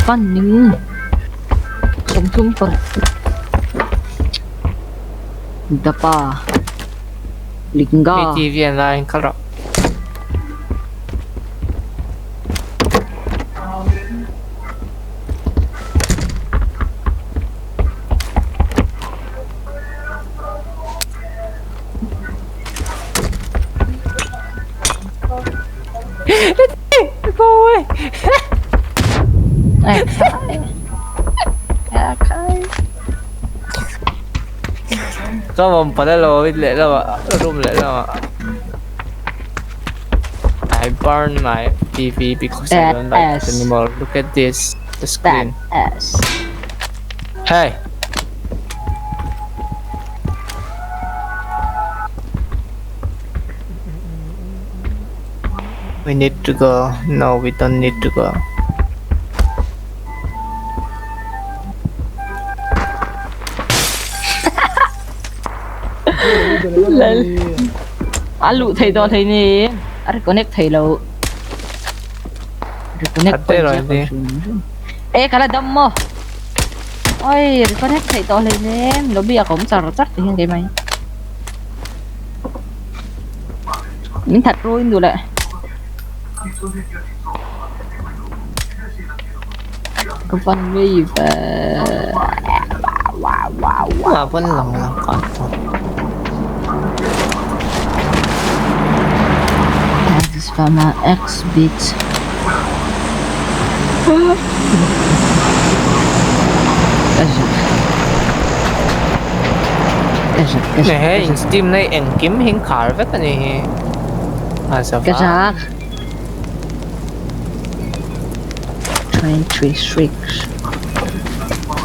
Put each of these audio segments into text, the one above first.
Fan ning 30 per Dapa Lingga TV an lai kal rawh. Go away. Ka mam pala lo leh lamah room leh lamah I burn my TV because I don't like it anymore. Look at this the screen. Hey. We need to go. No, we don't need to go. Lal. A luh thei tawh hlei ni. A reconnect thei lo. Reconnect pawh in ziak lo hrim hrim. E ka la dam maw? Oi reconnect theih tawh hlei nem. Lobby ah ka awm char char ti hian keimah hi. Min that ruin duh leh. Ka van ngei ve. Tumah pawn lang lo ka tawp. This for my ex bitch. Ka zak. Ka zak ka zak. He in steam na engkim hi khar vek ani hi. A Ka zak. 26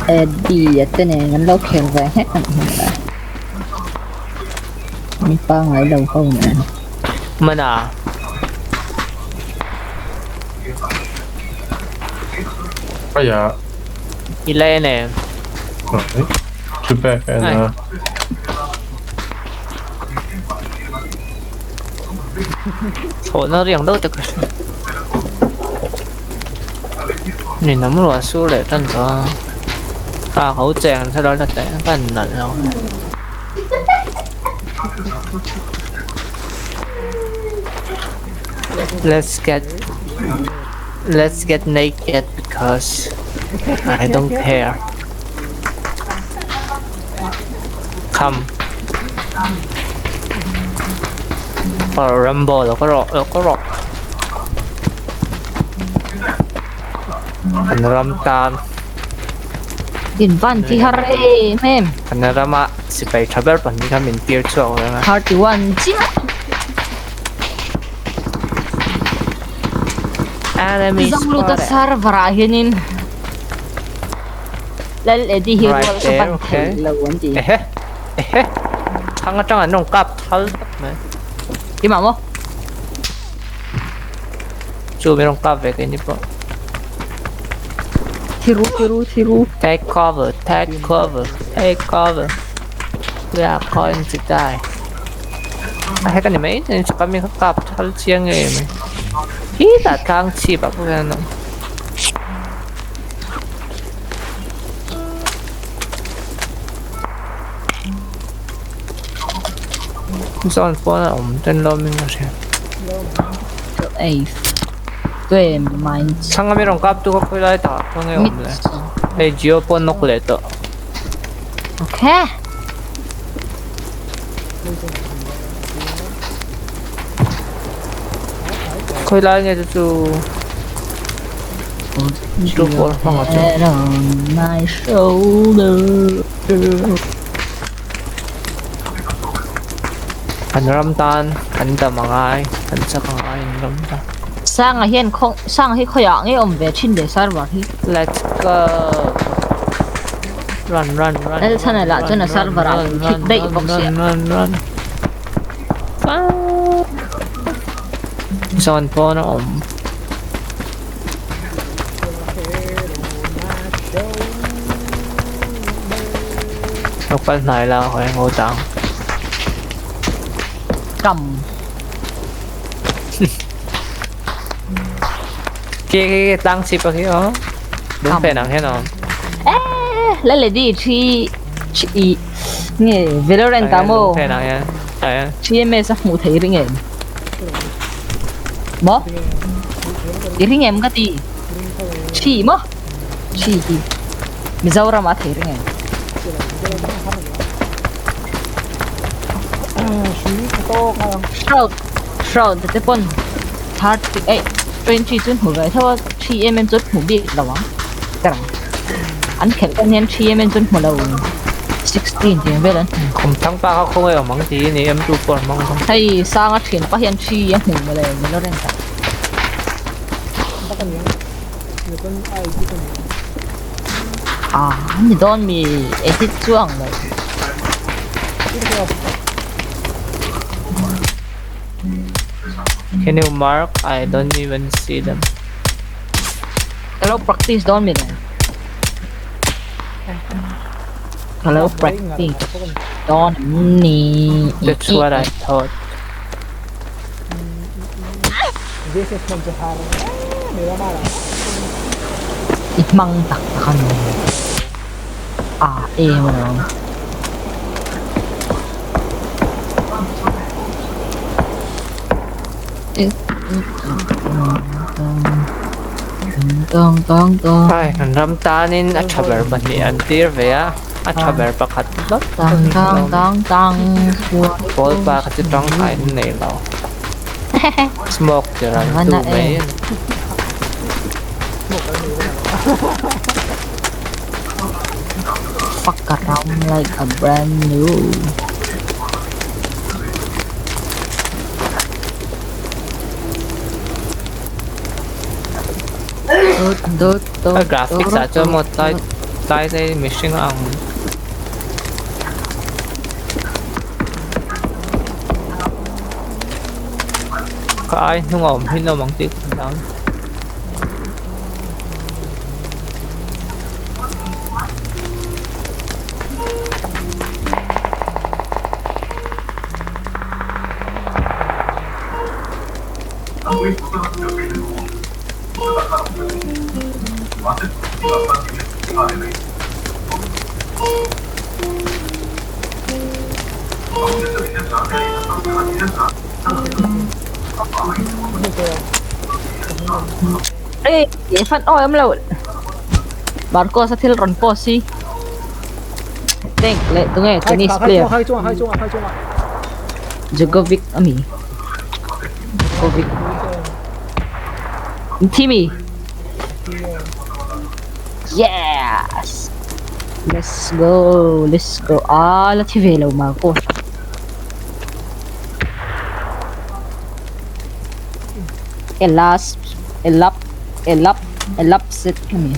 Eddie a te nen an lo khel ve nghek a nih hmel a. Mi pangngai lo ho nen. Mana. Aya. I la en em? Thu pek a en a. Chhawhna riang deuh te ka hria. Ni nam ruah sur leh tan tawh a. Ka ho cheng thar a la teh ka nalh lo. Let's get let's get naked because I don't care. Come. Oh, Rambo, lo ka rawh, lo ka rawh. Kan ram tan. In van thi har em em. Kan rama sipai tha ber pahnih kha min tir chhuak reng a. 31 chiah. Enemy Zangluta spotted. server ah hianin Lal Eddie hi Right rual ka there, ban okay. thei lo an ti. Ehe, ehe. Thang atang an rawn kap thal tak mai. Keimah maw? Chu min rawn kap ve keini pawh. Thiru thiru thiru. Take cover, take cover, take cover. We are going to die. A hek a ni mai, chaka mi kha kap thal chiang ngei mai. Hi tah tlang chhip ah pawh hian an awm. Zawn pawn a awm ten lo min ka hria. Ei game mind. Thlang ami rawn kap tu kha khawi lai takah khaw nge awm le. Hei Geo pawh nawk leh tawh. Okay. Khawi lai nge chu chu. Chu pawl hmang a chu. On my shoulder. Kan ram tan kan dam a ngai, kan chak a ngai an ram tan. Sanga hian khaw Sanga hi khawiah nge awm ve thin le server hi. Let's go. Run run run. Lal chhan lah chuan a server ah min kick daih bawk sia. Run run run. Zawn pawn a awm. Lo kal hnai la hawi ang aw tang. Kam. Ke ke ke tlang chip a khi aw. Lung phen ang hian a awm. Eh, la lady thi thi nge Valorant ah maw? Lung phen ang hian. Ah hian. TMS a hmuh theih ring em? Maw? I ring em ka ti? Thi maw? Thi hi Mizoram ah theih ring em? Shroud Shroud te pawn third eh 20 chu hmu ve tho a thi em em chu hmu bik lo ang ka rang an khelh tan hian thi em em chu hmu lo 16 tih vel an hmu Khum thang pa kha khawngaih awm ang tiin i M2 pawh an hmang bawk. Hei sanga thian pa hian thi a hmu mawle Valorant ah. Ah ni dawn mi edit chu ang lo. Can you mark? I don't even see them. Ka lo practice dawn mi le. Ka lo practice dawn ni. That's what I thought. I hmang tak tak a ni. Ah em alawm. Ai an ram tanin a tha ber pahnih an tir ve a, a tha ber pakhat hlawt Pawl pa kha chu tangkai an nei lo. Smoke tir an tu mai a ni. Fuck around like a brand new. A graphics ah chuan maw tlai tlai te mihring a ang. Ka ai hnung a awm hi nawm ang tih ka hmu ang. Ê, fan oi am lo. Marcos a thil rawn post hi. Tank leh tunge tennis player. Djokovic ami. Djokovic. Timmy. Yes. Let's go. Let's go. Ah, la thi ve lo Marcos. Elas elap elap elap set kami.